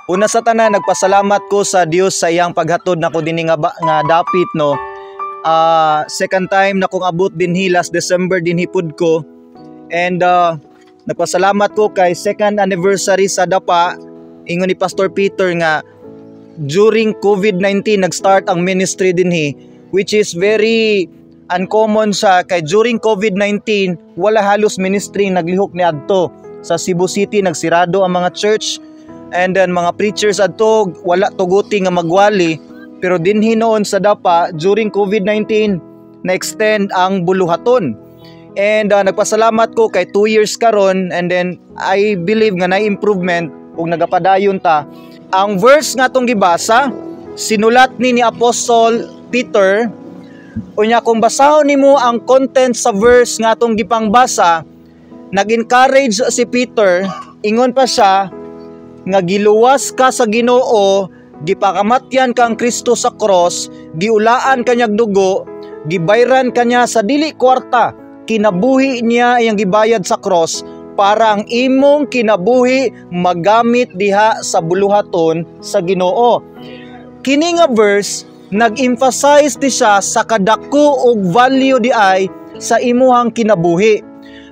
Una sa tanan, nagpasalamat ko sa Dios sa iyang paghatod nako dinhi nga dapit, no. Second time na kong abot dinhi, last December dinhi pud ko. And nagpasalamat ko kay second anniversary sa Dapa. Ingon ni Pastor Peter nga during COVID-19 nag-start ang ministry dinhi, which is very uncommon sa kay during COVID-19 wala halos ministry naglihok ni adto sa Cebu City. Nagsirado ang mga church and then mga preachers adto wala tuguti nga magwali, pero dinhi noon sa Dapa, during COVID-19 na-extend ang buluhaton. And nagpasalamat ko kay 2 years karon and then I believe nga na improvement ug nagapadayon ta. Ang verse nga atong gibasa, sinulat ni Apostle Peter. Unya kung basahon nimo ang content sa verse nga atong gipangbasa, nag-encourage si Peter. Ingon pa siya nga giluwas ka sa Ginoo, gipakamatyan kang Kristo sa cross, giulaan kanyag dugo, gibayran kanya sa dili kwarta, kinabuhi niya iyang gibayad sa cross para ang imong kinabuhi magamit diha sa buluhaton sa Ginoo. Kini nga verse, nag-emphasize di siya sa kadako og value di ay sa imuhang kinabuhi.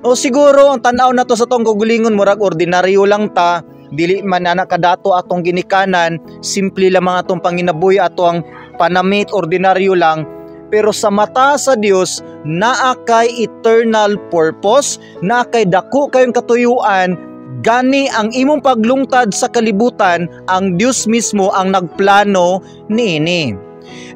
O siguro ang tan-aw na to sa tong kaugalingon, murag ordinaryo lang ta, dili man ana kadato atong ginikanan, simple lang atong panginabuhi, ato ang panamit ordinaryo lang. Pero sa mata sa Dios, naa kay eternal purpose, naa kay dako kayong katuyuan, gani ang imong paglungtad sa kalibutan, ang Dios mismo ang nagplano niini.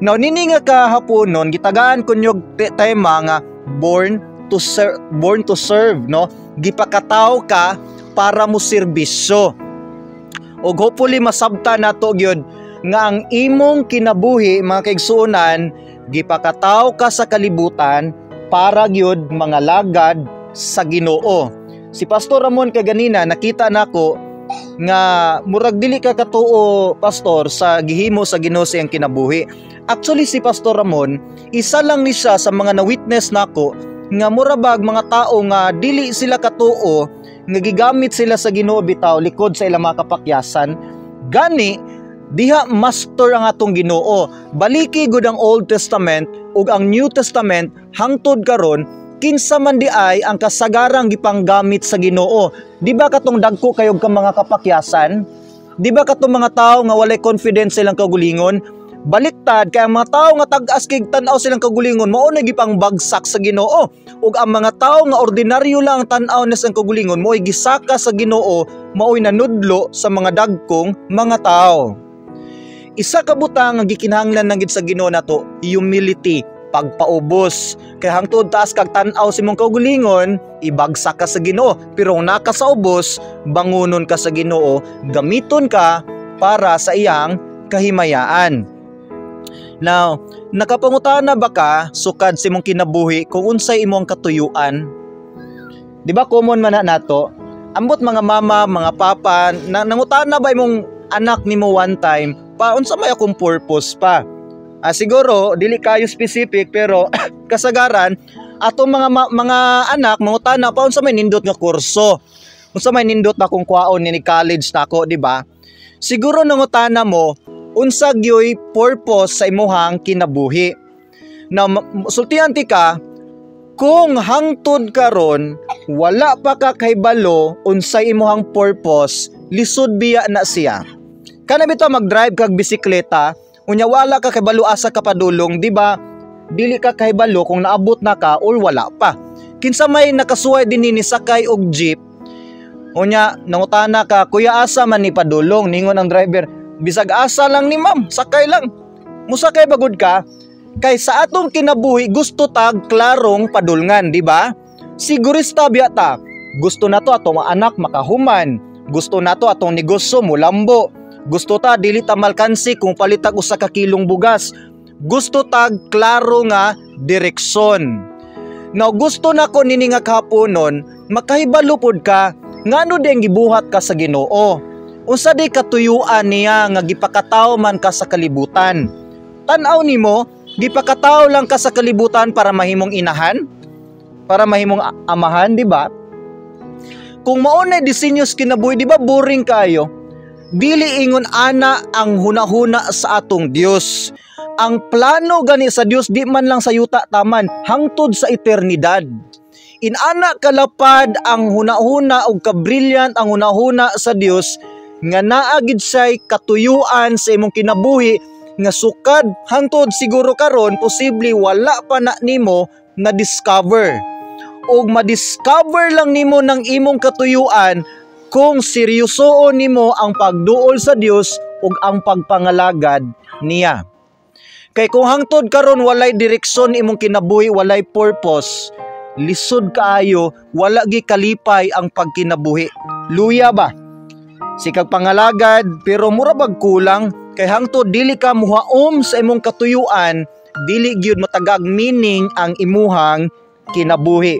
Now, nini nga kahaponon, gitagaan ko nyog tema nga born to serve, born to serve, no? Gipakataw ka para mo serbisyo. Ug hopefully masabta nato gyud nga ang imong kinabuhi, mga kaigsuonan, gipakataw ka sa kalibutan para gyud mga lagad sa Ginoo. Si Pastor Ramon kaganina, nakita nako nga murag dili ka katuo, Pastor, sa gihimo sa Ginoo sa iyang kinabuhi. Actually, si Pastor Ramon, isa lang ni siya sa mga na-witness nako nga murabag mga tao nga dili sila katuo nga gigamit sila sa Ginoo bitaw likod sa ilang mga kapakyasan. Gani diha master ang atong Ginoo. Baliki gud ang Old Testament ug ang New Testament hangtod karon, kinsa man di ay ang kasagarang gipanggamit sa Ginoo? Di ba katong dagko kayog ka mga kapakyasan? Di ba katong mga tao nga walay confidence silang kaugalingon? Baliktad kay ang mga tao nga tag-as kay tan-aw silang kaugalingon, mao na gipangbagsak sa Ginoo. Ug ang mga tao nga ordinaryo lang ang tan-aw na sa kaugalingon, mo'y gisaka sa Ginoo, mao'y nanudlo sa mga dagkong mga tao. Isa ka butang nga gikinahanglan lang gid sa Ginoo nato, humility, pagpaubos. Kay hangtod taas kag tan-aw sa imong kaugalingon, ibagsak ka sa Ginoo. Pero kung naka sa ubos, bangunon ka sa Ginoo, gamiton ka para sa iyang kahimayaan. Now, nakapangutana ba ka sukad sa imong kinabuhi kung unsay imong katuyuan? Di ba common man na nato? Ambot mga mama, mga papa, na, nangutana ba imong anak nimo one time, "Pa, unsa may akong purpose, Pa?" Siguro dili kayo specific, pero kasagaran atong mga anak mangutana, "Pa, unsa may nindot nga kurso? Unsa may nindot na akong kwaon ni college nako?" Di ba? Siguro nangutana mo unsa gyoy purpose sa imuhang kinabuhi. Now, sultihan ti ka, kung hangtod karon wala pa ka kahibalo unsay imuhang purpose, lisod biya na siya. Kana bitaw mag-drive kag bisikleta, unya wala ka kahibalo asa ka padulong, di ba? Dili ka kahibalo kung naabot na ka or wala pa. Kinsa may nakasuway din ni sakay og jeep, unya nangutana ka, "Kuya, asa man ni padulong?" Ningon ang driver, "Bisag asa lang ni, ma'am, sakay lang." Musakay bagud ka? Kay sa atong kinabuhi, gusto tag klarong padulngan, di ba? Sigurista biya ta. Gusto nato atong mga anak makahuman. Gusto nato atong negosyo mulambo. Gusto ta dili ta malkansi kung palitag usa ka kilong bugas. Gusto tag klaro nga direksyon. Now, gusto nako nini nga kahaponon, makahibalo pod ka ngano din gibuhat ka sa Ginoo. Unsa di katuyuan niya nga gipakataw man ka sa kalibutan? Tan-aw nimo, gipakataw lang ka sa kalibutan para mahimong inahan? Para mahimong amahan, di ba? Kung mao na disenyo sa kinabuhi, di ba boring kayo? Dili ingon ana ang hunahuna sa atong Dios. Ang plano gani sa Dios, di man lang sa yuta taman, hangtod sa eternidad. Inana kalapad ang hunahuna ug ka-brilliant ang hunahuna sa Dios nga naa gid siya'y katuyuan sa imong kinabuhi nga sukad hangtod siguro karon posible wala pa na nimo na discover. Og ma-discover lang nimo ng imong katuyuan kung seryosoon nimo ang pagduol sa Dios ug ang pagpangalagad niya. Kay kung hangtod karon walay direksyon imong kinabuhi, walay purpose, lisod kaayo, wala gi kalipay ang pagkinabuhi. Luya ba? Sikag pangalagad pero mura bag kulang kay hangtod dili ka muhaom sa imong katuyuan, dili gyud matagag meaning ang imuhang kinabuhi.